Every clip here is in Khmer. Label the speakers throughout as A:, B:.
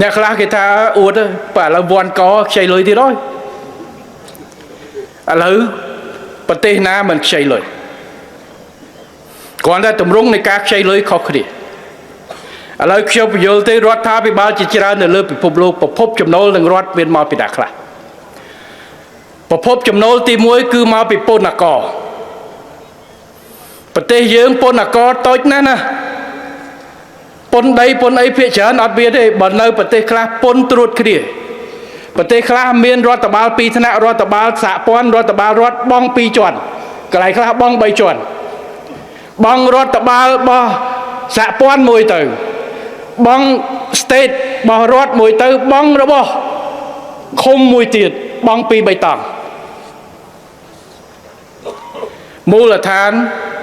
A: អ្នកខ្លះគេថាអួតបើឥឡូវវ៉ាន់កខ្ចីលុយទៀតហើយឥឡូវប្រទេសណាមិនខ្ចីលុយគ្រាន់តែទម្រង់នៃការខ្ចីលុយខុសគ្នាឥឡូវខ្ញុំបញ្យល់ទេរដ្ឋាភិបាលជាច្រើននៅលើពិភពលោកប្រភពចំណូលនឹងរដ្ឋមានមកពីណាខ្លះប្រភពចំណូលទី1គឺមកពីពន្ធអាករប្រទេសយើងពន្ធអាករតូចណាស់ណាពន្ធដីពន្ធអីភាគច្រើនអត់មានទេបើនៅប្រទេសខ្លះពន្ធត្រួតគ្នាប្រទេសខ្លះមានរដ្ឋបាល2ថ្នាក់រដ្ឋបាលសហព័ន្ធរដ្ឋបាលរដ្ឋបង់2ជាន់កន្លែងខ្លះបង់3ជាន់បង់រដ្ឋបាលរបស់សហព័ន្ធមួយទៅបង់ state របស់រដ្ឋមួយទៅបង់របស់ឃុំមួយទៀតបង់2 3តង់មូលដ្ឋាន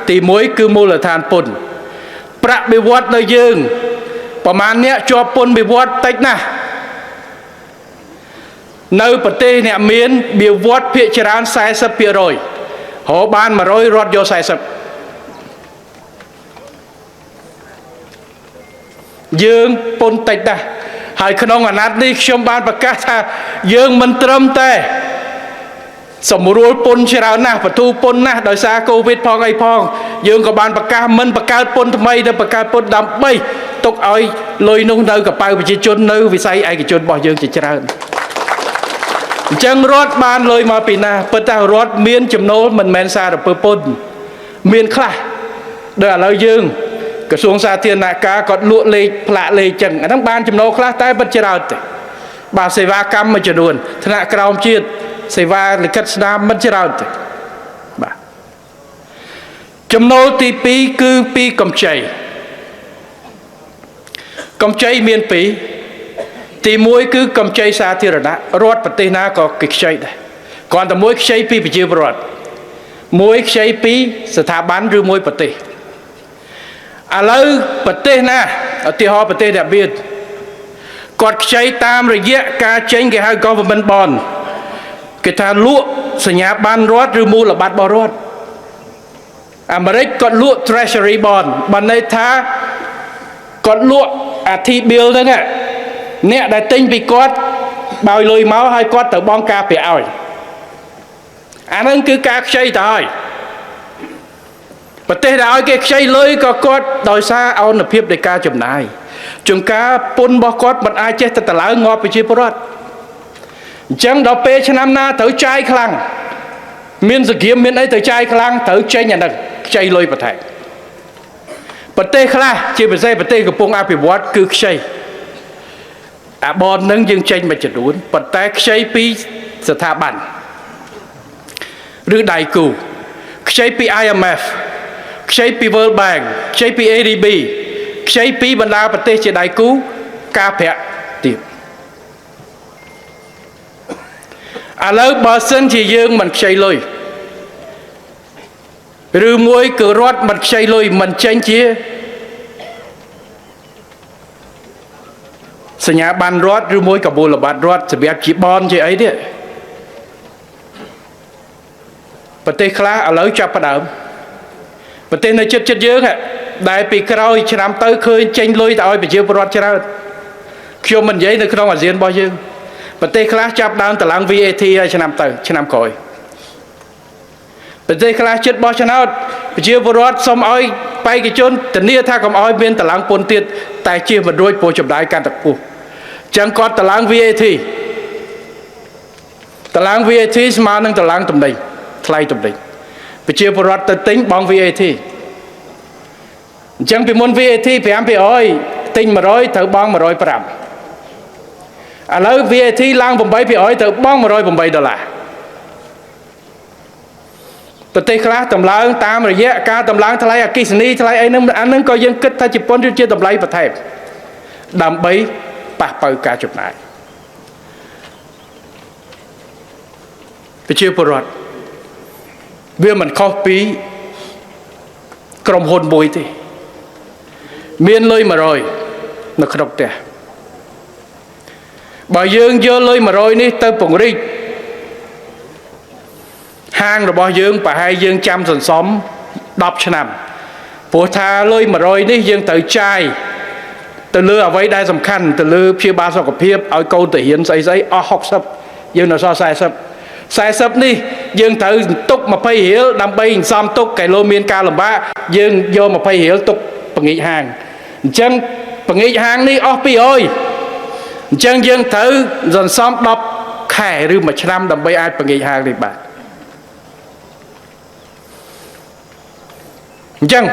A: ទី1គឺមូលដ្ឋានពន្ធប្រាក់បៀវត្សនៅយើងប្រមាណអ្នកជាប់ពន្ធបៀវត្សតិចណាស់នៅប្រទេសអ្នកមានបៀវត្សភាគច្រើន 40% រកបាន100រដ្ឋយក40យើងពន្ធតិចណាស់ហើយក្នុងអាណត្តិនេះខ្ញុំបានប្រកាសថាយើងមិនត្រឹមតែសម្រួលពន្ធច្រើនណាស់បទូពន្ធណាស់ដោយសារកូវីដផងអីផងយើងក៏បានប្រកាសមិនបង្កើតពន្ធថ្មីទៅបង្កើតពន្ធដើម្បីទុកឲ្យលុយនោះនៅកប៉ៅប្រជាជននៅវិស័យឯកជនរបស់យើងជាច្រើនអញ្ចឹងរដ្ឋបានលុយមកពីណាប៉ុន្តែរដ្ឋមានចំណូលមិនមែនសារពើពន្ធមានខ្លះដោយឥឡូវយើងក្រសួងសាធារណការគាត់លក់លេខផ្លាកលេខចឹងអាហ្នឹងបានចំណូលខ្លះតែមិនច្រើនទេបាទសេវាកម្មមួយចំនួនថ្នាក់ក្រោមជាតិសេវាលិខិតស្នាមមិនច្រើនទេបាទចំណូលទី2គឺពីកម្ចីកម្ចីមាន2ទី1គឺកម្ចីសាធារណៈរដ្ឋប្រទេសណាក៏គេខ្ចីដែរគ្រាន់តែមួយខ្ចីពីប្រជាពលរដ្ឋមួយខ្ចីពីស្ថាប័នឬមួយប្រទេសឥឡូវប្រទេសណាឧទាហរណ៍ប្រទេសដែលមានគាត់ខ្ចីតាមរយៈការចេញគេហៅ government bond គេថាលក់សញ្ញាបត្ររដ្ឋឬមូលបត្ររបស់រដ្ឋអាមេរិកគាត់លក់ treasury bond បានន័យថាគាត់លក់អា T bill ហ្នឹងអ្នកដែលទិញពីគាត់បោយលុយមកហើយគាត់ទៅបង់ការប្រាក់ឲ្យអាហ្នឹងគឺការខ្ចីទៅហើយប្រទេសដែលឲ្យគេខ្ចីលុយក៏គាត់ដោយសារអនុភាពនៃការចំណាយជួនកាលពន្ធរបស់គាត់មិនអាចចេះតែតឡើងងាប់ប្រជាពលរដ្ឋអញ្ចឹងដល់ពេលឆ្នាំណាត្រូវចាយខ្លាំងមានសង្គ្រាមមានអីត្រូវចាយខ្លាំងត្រូវចេញអាហ្នឹងខ្ចីលុយបន្ថែមប្រទេសខ្លះជាពិសេសប្រទេសកំពុងអភិវឌ្ឍគឺខ្ចីអាបននឹងយើងចេញមួយចំនួនប៉ុន្តែខ្ចីពីស្ថាប័នឬដៃគូខ្ចីពី IMF ខ្ចីពី World Bank ខ្ចីពី ADB ខ្ចីពីបណ្ដាប្រទេសជាដៃគូការប្រាក់ទៀតឥឡូវបើសិនជាយើងមិនខ្ចីលុយឬមួយគឺរដ្ឋមិនខ្ចីលុយមិនចេញជាសញ្ញាបត្ររដ្ឋឬមួយក៏មូលបត្ររដ្ឋសម្រាប់ជាបនជាអីទៀតប្រទេសខ្លះឥឡូវចាប់ផ្ដើមប្រទេសនៅជិតជិតយើងដែលពីក្រោយឆ្នាំទៅឃើញចេញលុយទៅឲ្យប្រជាពលរដ្ឋច្រើនខ្ញុំមិននិយាយនៅក្នុងអាស៊ានរបស់យើងប្រទេសខ្លះចាប់ដើមតឡើង VAT ហើយឆ្នាំទៅឆ្នាំក្រោយប្រទេសខ្លះចិត្តបោះឆ្នោតប្រជាពលរដ្ឋសូមឲ្យបេក្ខជនធានាថាកុំឲ្យមានតឡើងពន្ធទៀតតែជៀសមិនរួចព្រោះចំណាយកាន់តែខ្ពស់អញ្ចឹងគាត់តឡើង VAT តឡើង VAT ស្មើនឹងតឡើងតំណែងថ្លៃតំណែងប្រជាពលរដ្ឋទៅទិញបង់ VAT អញ្ចឹងពីមុន VAT 5%ទិញ100ត្រូវបង់105ឥឡូវ VAT ឡើង8%ត្រូវបង់108ដុល្លារប្រទេសខ្លះតម្លើងតាមរយៈការតម្លើងថ្លៃអគ្គិសនីថ្លៃអីហ្នឹងអាហ្នឹងក៏យើងគិតថាជាពន្ធឬជាតម្លៃបន្ថែមដើម្បីប៉ះប៉ូវការចំណាយប្រជាពលរដ្ឋវាមិនខុសពីក្រុមហ៊ុនមួយទេមានលុយ100នៅក្នុងផ្ទះបើយើងយកលុយ100នេះទៅពង្រីកហាងរបស់យើងប្រហែលយើងចាំសន្សំ10ឆ្នាំព្រោះថាលុយ100នេះយើងត្រូវចាយ ទៅលើអ្វីដែលសំខាន់ទៅលើព្យាបាលសុខភាពឲ្យកូនទៅរៀនស្អីស្អីអស់60យើងនៅសល់40 40នេះយើងត្រូវទុក20រៀលដើម្បីសន្សំទុកកែលោមានការលំបាកយើងយក20រៀលទុកពង្រីកហាងអញ្ចឹងពង្រីកហាងនេះអស់200អញ្ចឹងយើងត្រូវសន្សំ10ខែឬមួយឆ្នាំដើម្បីអាចពង្រីកហាងនេះបាទអញ្ចឹង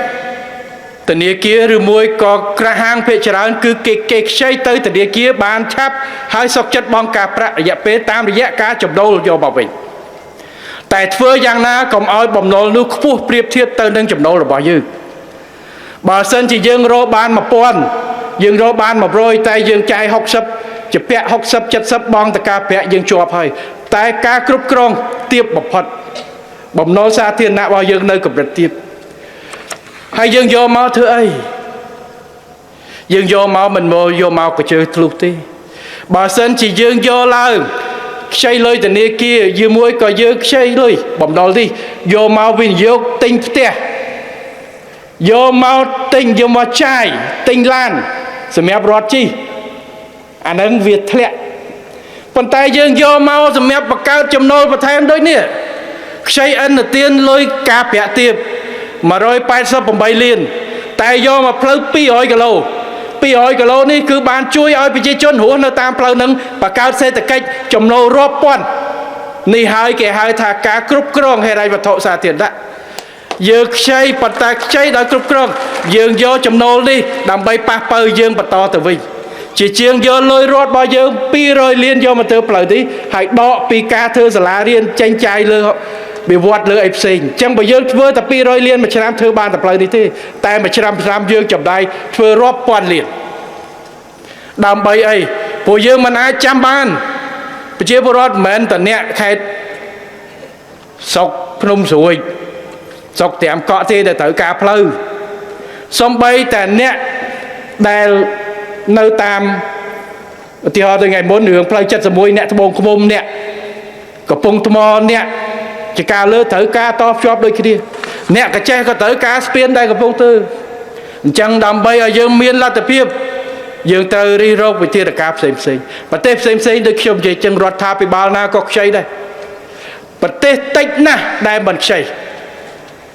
A: ធនាគារឬមួយក៏ក្រាស់ហាងភាគច្រើនគឺគេខ្ចីទៅធនាគារបានឆាប់ហើយសុខចិត្តបង់ការប្រាក់រយៈពេលតាមរយៈការចំណូលយកមកវិញតែធ្វើយ៉ាងណាកុំឲ្យបំណុលនោះខ្ពស់ប្រៀបធៀបទៅនឹងចំណូលរបស់យើងបើសិនជាយើងរកបាន1000យើងរកបាន100តែយើងចាយ60ជាពាក់60 70បងតការប្រាក់យើងជាប់ហើយតែការគ្រប់គ្រងទាបបំផុតបំណុលសាធារណៈរបស់យើងនៅកម្រិតទាបហើយយើងយកមកធ្វើអីយើងយកមកមិនមកយកមកកជើធ្លុះទេបើសិនជាយើងយកឡើងខ្ចីលុយធនាគារជាមួយក៏យើងខ្ចីលុយបំណុលនេះយកមកវិនិយោគទិញផ្ទះយកមកទិញយកមកចាយទិញឡានសម្រាប់រត់ជិះអានឹងវាធ្លាក់ប៉ុន្តែយើងយកមកសម្រាប់បង្កើតចំណូលបន្ថែមដូចនេះខ្ចីឥណទានលុយការប្រាក់ទាប188លានតែយកមកផ្លូវ200គីឡូ200គីឡូនេះគឺបានជួយឲ្យប្រជាជនរស់នៅតាមផ្លូវនឹងបង្កើតសេដ្ឋកិច្ចចំណូលរាប់ពាន់នេះហើយគេហៅថាការគ្រប់គ្រងហិរញ្ញវត្ថុសាធារណៈយើងខ្ចីប៉ុន្តែខ្ចីដោយគ្រប់គ្រងយើងយកចំណូលនេះដើម្បីប៉ះប៉ូវយើងបន្តទៅវិញជាជាងយកលុយរត់របស់យើង200លានយកមកធ្វើផ្លូវនេះហើយដកពីការធ្វើសាលារៀនចេញចាយលើវិវត្តលើអីផ្សេងអញ្ចឹងបើយើងធ្វើតែ200លានមួយឆ្នាំធ្វើបានតែផ្លូវនេះទេតែមួយឆ្នាំឆ្នាំយើងចំណាយធ្វើរាប់ពាន់លានដើម្បីអីព្រោះយើងមិនអាចចាំបានប្រជាពលរដ្ឋមិនមែនតែអ្នកខេត្តស្រុកភ្នំស្រួយស្រុកត្រាំកក់ទេដែលត្រូវការផ្លូវសំបីតែអ្នកដែលនៅតាមឧទាហរណ៍ទៅថ្ងៃមុនរឿងផ្លូវ71អ្នកត្បូងឃ្មុំអ្នកកំពង់ថ្មអ្នកជាការលើត្រូវការតភ្ជាប់ដូចគ្នាអ្នកកចេះក៏ត្រូវការស្ពានដែលកំពុងធ្វើអញ្ចឹងដើម្បីឲ្យយើងមានលទ្ធភាពយើងត្រូវរិះរកវិធានការផ្សេងផ្សេងប្រទេសផ្សេងផ្សេងដូចខ្ញុំនិយាយចឹងរដ្ឋាភិបាលណាក៏ខ្ចីដែរប្រទេសតិចណាស់ដែលមិនខ្ចី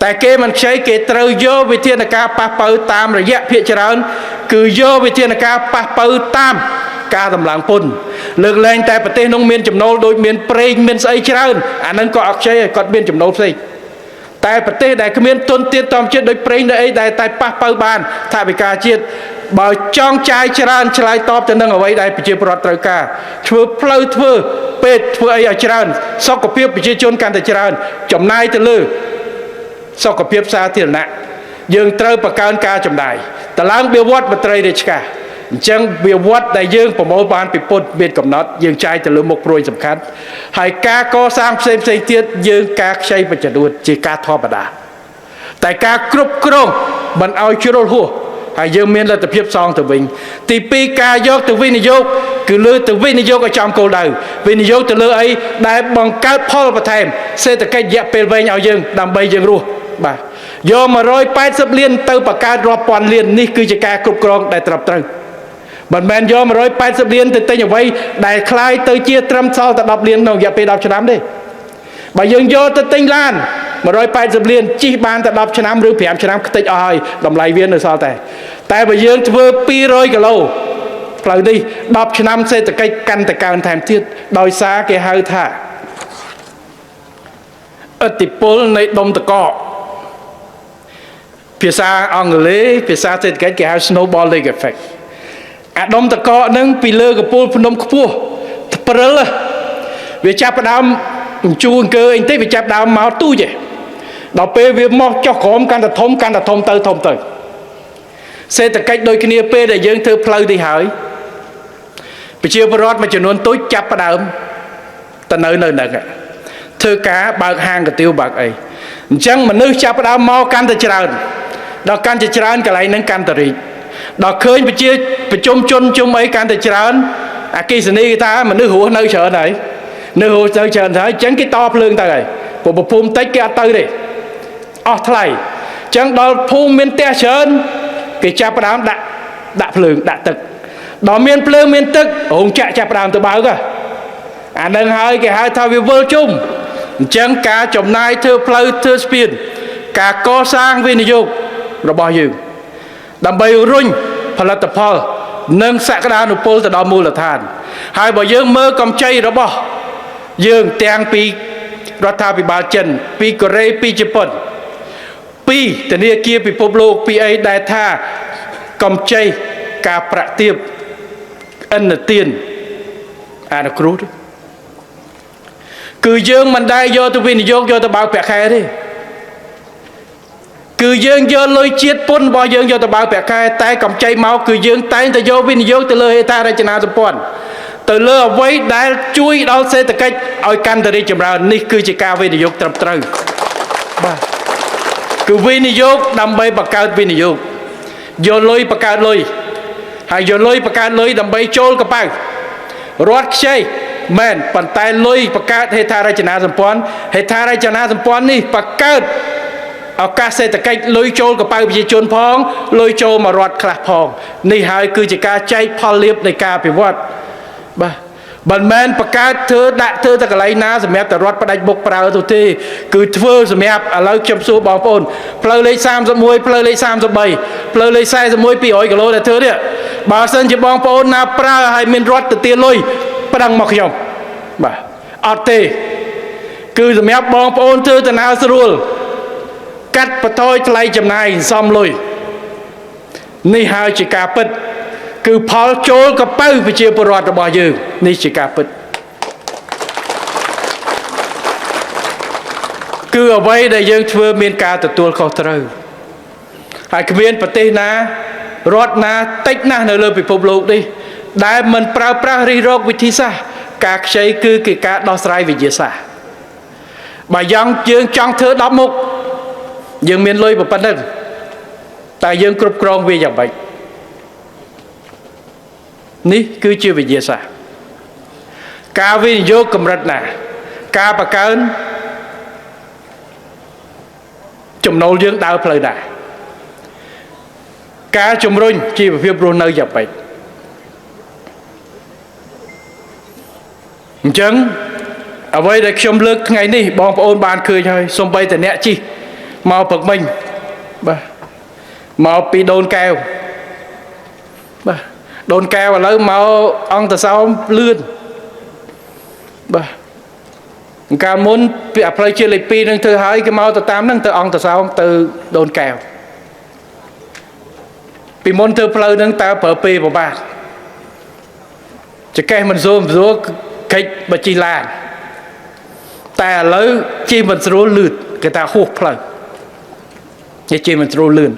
A: តែគេមិនខ្ចីគេត្រូវយកវិធានការប៉ះប៉ូវតាមរយៈភាគច្រើនគឺយកវិធានការប៉ះប៉ូវតាមការតម្លើងពន្ធលើកលែងតែប្រទេសនោះមានចំណូលដូចមានប្រេងមានស្អីច្រើនអានឹងក៏អត់ខ្ចីហើយគាត់មានចំណូលផ្សេងតែប្រទេសដែលគ្មានទុនធានធម្មជាតិដូចប្រេងដូចអីដែលតែប៉ះប៉ូវបានថវិកាជាតិបើចង់ចាយច្រើនឆ្លើយតបទៅនឹងអ្វីដែលប្រជាពលរដ្ឋត្រូវការធ្វើផ្លូវធ្វើពេទ្យធ្វើអីឲ្យច្រើនសុខភាពប្រជាជនកាន់តែច្រើនចំណាយទៅលើសុខភាពសាធារណៈយើងត្រូវបង្កើនការចំណាយតឡើងបៀវត្សមន្ត្រីរាជការអញ្ចឹងបៀវត្សដែលយើងប្រមូលបានពីពុទ្ធមានកំណត់យើងចាយទៅលើមុខព្រួយសំខាន់ហើយការកសាងផ្សេងផ្សេងទៀតយើងការខ្ចីបច្ចុប្បន្នជាការធម្មតាតែការគ្រប់គ្រងមិនឲ្យជ្រុលហួសហើយយើងមានលទ្ធភាពសងទៅវិញទី2ការយកទៅវិនិយោគគឺលើទៅវិនិយោគឲ្យចំគោលដៅវិនិយោគទៅលើអីដែលបង្កើតផលបន្ថែមសេដ្ឋកិច្ចរយៈពេលវែងឲ្យយើងដើម្បីយើងរស់បាទយក180លានទៅបង្កើតរាប់ពាន់លាននេះគឺជាការគ្រប់គ្រងដែលត្រឹមត្រូវមិនមែនយក180លានទៅទិញអ្វីដែលคล้ายទៅជាត្រឹមសល់តែ10លានក្នុងរយៈពេល10ឆ្នាំទេបើយើងយកទៅទិញឡាន180លានជិះបានតែ10ឆ្នាំឬ5ឆ្នាំខ្ទេចអស់ហើយតម្លៃវានៅសល់តែបើយើងធ្វើ200គីឡូផ្លូវនេះ10ឆ្នាំសេដ្ឋកិច្ចកាន់តែកើនថែមទៀតដោយសារគេហៅថាឥទ្ធិពលនៃដុំតកកភាសាអង់គ្លេសភាសាសេដ្ឋកិច្ចគេហៅ snowballing effect អាដុំតកកនឹងពីលើកពូលភ្នំខ្ពស់ព្រិលវាចាប់ផ្ដើមជូរអង្គើអីតិចវាចាប់ដើមមកទូចឯងដល់ពេលវាមកចុះក្រោមកាន់តែធំកាន់តែធំទៅធំទៅសេដ្ឋកិច្ចដូចគ្នាពេលដែលយើងធ្វើផ្លូវនេះហើយប្រជាពលរដ្ឋមួយចំនួនទូចចាប់ផ្ដើមទៅនៅហ្នឹងធ្វើការបើកហាងកាទៀវបើកអីអញ្ចឹងមនុស្សចាប់ផ្ដើមមកកាន់តែច្រើនដល់កាន់តែច្រើនកន្លែងហ្នឹងកាន់តែរីកដល់ឃើញប្រជាប្រជុំជនជុំអីកាន់តែច្រើនអគិសនីគេថាមនុស្សរស់នៅច្រើនហើយនៅរស់ទៅច្រើនហើយអញ្ចឹងគេតភ្លើងទៅហើយព្រោះភូមិតិចគេអត់ទៅទេអស់ថ្លៃអញ្ចឹងដល់ភូមិមានផ្ទះច្រើនគេចាប់ផ្ដើមដាក់ ដាក់ភ្លើងដាក់ទឹកដល់មានភ្លើងមានទឹករោងចក្រចាប់ផ្ដើមទៅបើកអានឹងហើយគេហៅថាវាវិលជុំអញ្ចឹងការចំណាយធ្វើផ្លូវធ្វើស្ពានការកសាងវិនិយោគរបស់យើងដើម្បីរុញផលិតផលនិងសក្តានុពលទៅដល់មូលដ្ឋានហើយបើយើងមើលកម្ចីរបស់យើងទាំងពីរដ្ឋាភិបាលចិនពីកូរ៉េពីជប៉ុនពីធនាគារពិភពលោកពីអីដែលថាកម្ចីការប្រាក់ទាបឥណទានអនុគ្រោះគឺយើងមិនដែលយកទៅវិនិយោគយកទៅបើកប្រាក់ខែទេគឺយើងយកលុយជាតិពន្ធរបស់យើងយកទៅបើកប្រាក់ខែតែកម្ចីមកគឺយើងតែងតែយកវិនិយោគទៅលើហេដ្ឋារចនាសម្ព័ន្ធទៅលើអ្វីដែលជួយដល់សេដ្ឋកិច្ចឲ្យកាន់តែរីកចម្រើននេះគឺជាការវិនិយោគត្រឹមត្រូវបាទគឺវិនិយោគដើម្បីបង្កើតវិនិយោគយកលុយបង្កើតលុយហើយយកលុយបង្កើតលុយដើម្បីចូលកប៉ៅរដ្ឋខ្ចីមែនប៉ុន្តែលុយបង្កើតហេដ្ឋារចនាសម្ព័ន្ធហេដ្ឋារចនាសម្ព័ន្ធនេះបង្កើតឱកាសសេដ្ឋកិច្ចលុយចូលកប៉ៅប្រជាជនផងលុយចូលមករដ្ឋខ្លះផងនេះហើយគឺជាការចែកផលលាភនៃការអភិវឌ្ឍបាទមិនមែនបង្កើតធ្វើដាក់ធ្វើតែកន្លែងណាសម្រាប់តែរដ្ឋផ្ដាច់មុខប្រើទៅទេគឺធ្វើសម្រាប់ឥឡូវខ្ញុំសួរបងប្អូនផ្លូវលេខ31ផ្លូវលេខ33ផ្លូវលេខ41 200គីឡូដែលធ្វើនេះបើសិនជាបងប្អូនណាប្រើហើយមានរដ្ឋទៅទាលុយប្តឹងមកខ្ញុំបាទអត់ទេគឺសម្រាប់បងប្អូនធ្វើដំណើរស្រួលកាត់បន្ថយថ្លៃចំណាយសំលុយនេះហើយជាការពិតគឺផលចូលកប៉ៅប្រជាពលរដ្ឋរបស់យើងនេះជាការពិតគឺអ្វីដែលយើងធ្វើមានការទទួលខុសត្រូវហើយគ្មានប្រទេសណារដ្ឋណាតិចណាស់នៅលើពិភពលោកនេះដែលមិនប្រើប្រាស់រិះរកវិធីសាស្ត្រការខ្ចីគឺការដោះស្រាយវិទ្យាសាស្ត្របើយ៉ាងយើងចង់ធ្វើ10មុខយើងមានលុយប៉ុណ្ណឹងតែយើងគ្រប់គ្រងវាយ៉ាងម៉េចនេះគឺជាវិទ្យាសាស្ត្រការវិនិយោគកម្រិតណាការបង្កើនចំណូលយើងដើរផ្លូវណាការជំរុញជីវភាពរស់នៅយ៉ាងម៉េចអញ្ចឹងអ្វីដែលខ្ញុំលើកថ្ងៃនេះបងប្អូនបានឃើញហើយសូម្បីតែអ្នកជិះមកព្រឹកមិញបាទមកពីដូនកែវបាទដូនកែវឥឡូវមកអង្គតសោមលឿនបាទកាលមុនពីផ្លូវជាតិលេខ2នឹងធ្វើហើយគេមកទៅតាមនឹងទៅអង្គតសោមទៅដូនកែវពីមុនធ្វើផ្លូវនឹងតើប្រើពេលប្របាទចកេះមិនស្រួលកិច្ចបើជិះឡានតែឥឡូវជិះមិនស្រួលលឿនគេថាហួសផ្លូវនេះជិះមិនស្រួលលឿន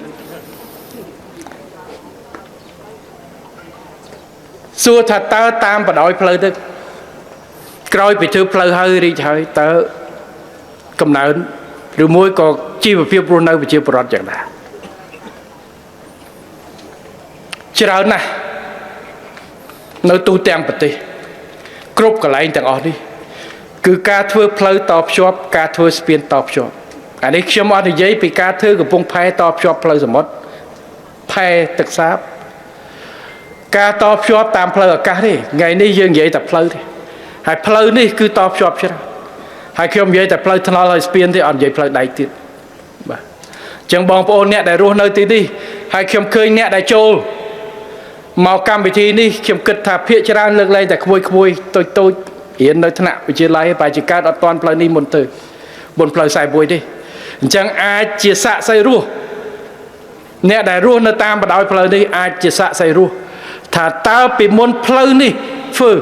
A: សួរថាតើតាមបដោយផ្លូវទៅក្រោយពីធ្វើផ្លូវហើយរីកហើយតើកំណើនឬមួយក៏ជីវភាពរស់នៅប្រជាពលរដ្ឋយ៉ាងណាច្រើនណាស់នៅទូទាំងប្រទេសគ្រប់កន្លែងទាំងអស់នេះគឺការធ្វើផ្លូវតភ្ជាប់ការធ្វើស្ពានតភ្ជាប់អានេះខ្ញុំអត់និយាយពីការធ្វើកំពង់ផែតភ្ជាប់ផ្លូវសមុទ្រផែទឹកសាបការតភ្ជាប់តាមផ្លូវអាកាសទេថ្ងៃនេះយើងនិយាយតែផ្លូវទេហើយផ្លូវនេះគឺតភ្ជាប់ច្រើនហើយខ្ញុំនិយាយតែផ្លូវថ្នល់ហើយស្ពានទេអត់និយាយផ្លូវដែកទៀតបាទអញ្ចឹងបងប្អូនអ្នកដែលរស់នៅទីនេះហើយខ្ញុំឃើញអ្នកដែលចូលមកកម្មវិធីនេះខ្ញុំគិតថាភាគច្រើនលើកលែងតែក្មួយៗតូចៗរៀននៅថ្នាក់វិទ្យាល័យបែរជាកើតអត់ទាន់ផ្លូវនេះមុនទៅមុនផ្លូវ41ទេអញ្ចឹងអាចជាសាក់សីរស់អ្នកដែលរស់នៅតាមបណ្ដោយផ្លូវនេះអាចជាសាក់សីរស់ថាតើពីមុនផ្លូវនេះធ្វើ